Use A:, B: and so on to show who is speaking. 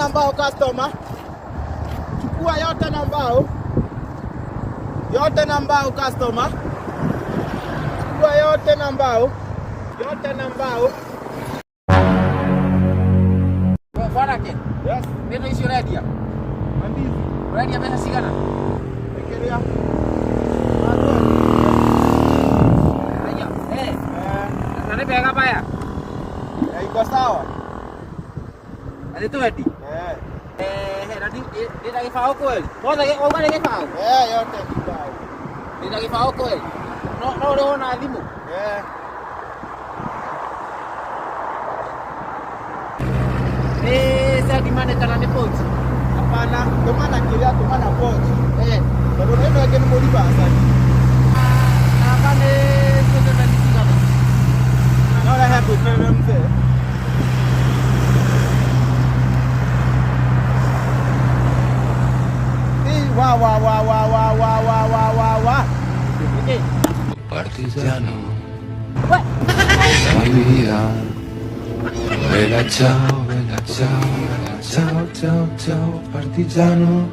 A: Na mbao customer. Chukua yote na mbao. Yote na mbao customer. Chukua yote na mbao. Yote na mbao.
B: Bwanake,
A: Yes.
B: nĩ icio ũrendia?
A: Mandizi.
B: Ũrendia mbeca cigana?
A: Fikiria.
B: Aya, eh,
A: Eh,
B: na nĩ mega maya.
A: iko sawa.
B: Na nĩ twendi.
A: Eh.
B: Eh, na ndĩ na gĩbaũ kweli? Mothe wauga nĩ gĩbaũ?
A: Eh, yote kibao.
B: Ndĩ na gĩbaũ kweli? No no ũrĩhwo na thimũ?
A: Eh.
B: Nĩ send money kana nĩ pochi?
A: Hapana, tũmana kĩrĩa tũmana pochi.
B: Eh,
A: Tondũ ĩno ĩngĩ nĩ mũribacani.
B: namba nĩ ciothe cigana?
A: No rehe ngwĩkĩrĩre mzee. Ĩ, wa wa wa wa wa wa wa wa wa wa.
B: Nĩkĩ?
C: Partigiano,
B: We,
C: vai via. Bella ciao, bella ciao, bella ciao, ciao, ciao, partigiano.